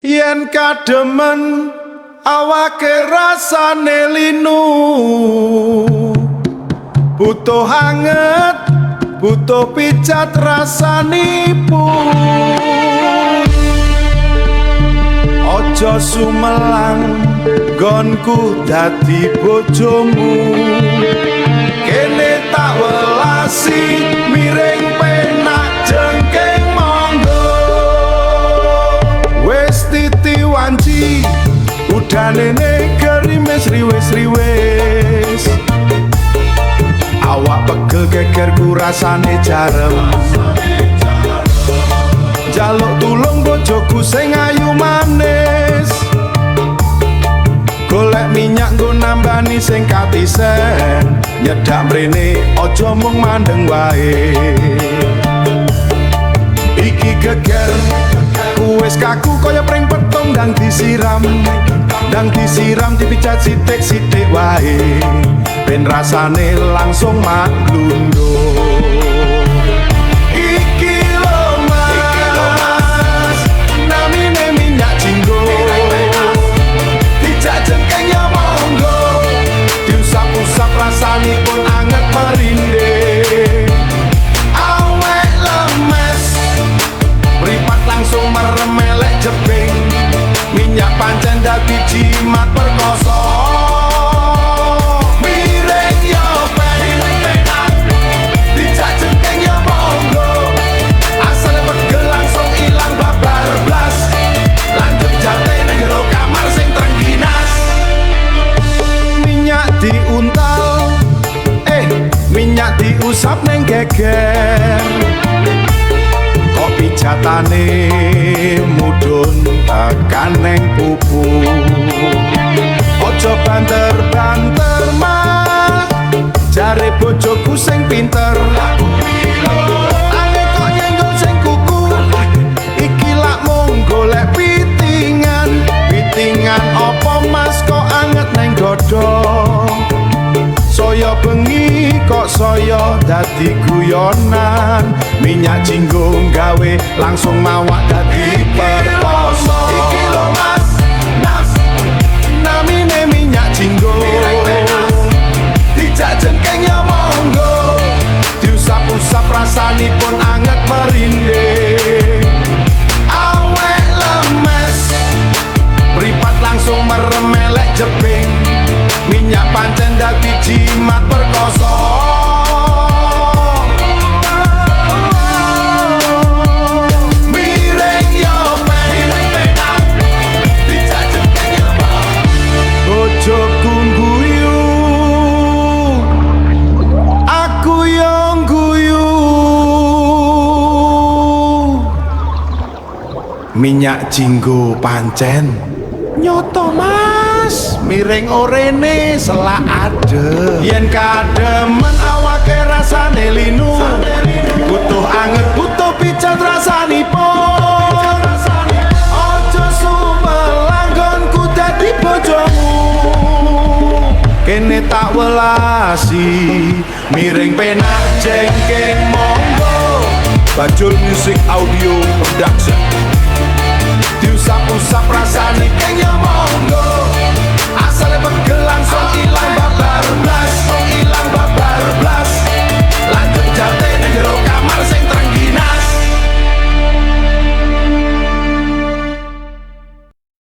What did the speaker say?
Yen kademen awake rasane linu, butuh anget, butuh pijat rasanipun. Ojo sumelang gonku dadi bojomu, kene tak welasi miring penak jengking monggo. Wis titi wanci udane gerimis riwis-riwis, awak pegel gegerku rasane jarem. Jaluk tulung bojoku sing ayu manis, golek minyak nggo nambani sing katisen. Nyedak mrene aja mung mandeng wae. Iki geger wis kaku kaya pring petung ndang disiram, ndang disiram dipijat sithik-sithik wae, ben rasane langsung maglundung. Iki lho Mas, namine minyak jinggo, dijak jengking ya monggo, diusap-usap rasanipun anget merinding. Awet lemes, mripat langsung merem elek jebing, minyak pancen dadi jimat perkoso. Miring ya penak, dijak jengking ya monggo, asal pegel langsung ilang babar blas. Lanjut jate nang jero kamar sing trengginas. Minyak diuntal, minyak diusap neng geger, kok pijatane mudhun tekan neng pupu. Ojo banter-banter Mas, jare bojoku sing pinter. Ange kok nyenggol sing kuku, iki lak mung golek pitingan. Pitingan apa Mas kok anget neng dada, saya bengi kok saya dadi guyonan. Minyak jinggo gawe langsung mawak dadi perkoso. Iki lho Mas, nas, namine minyak jinggo, dijak jengking ya monggo, diusap-usap rasanipun anget merinding. Awet lemes, mripat langsung merem elek jebing, minyak pancen dadi jimat perkoso. Miring ya penak, dijak jengking ya monggo. Bojoku guyu, aku yo guyu. Minyak jinggo pancen nyoto Mas, miring orene selak adem. Yen kademen awake rasane linu, butuh anget butuh pijat rasanipun. Ojo sumelang nggonku dadi bojomu, kene tak welasi miring penak jengking monggo. Bajul Music Audio Production. Diusap-usap.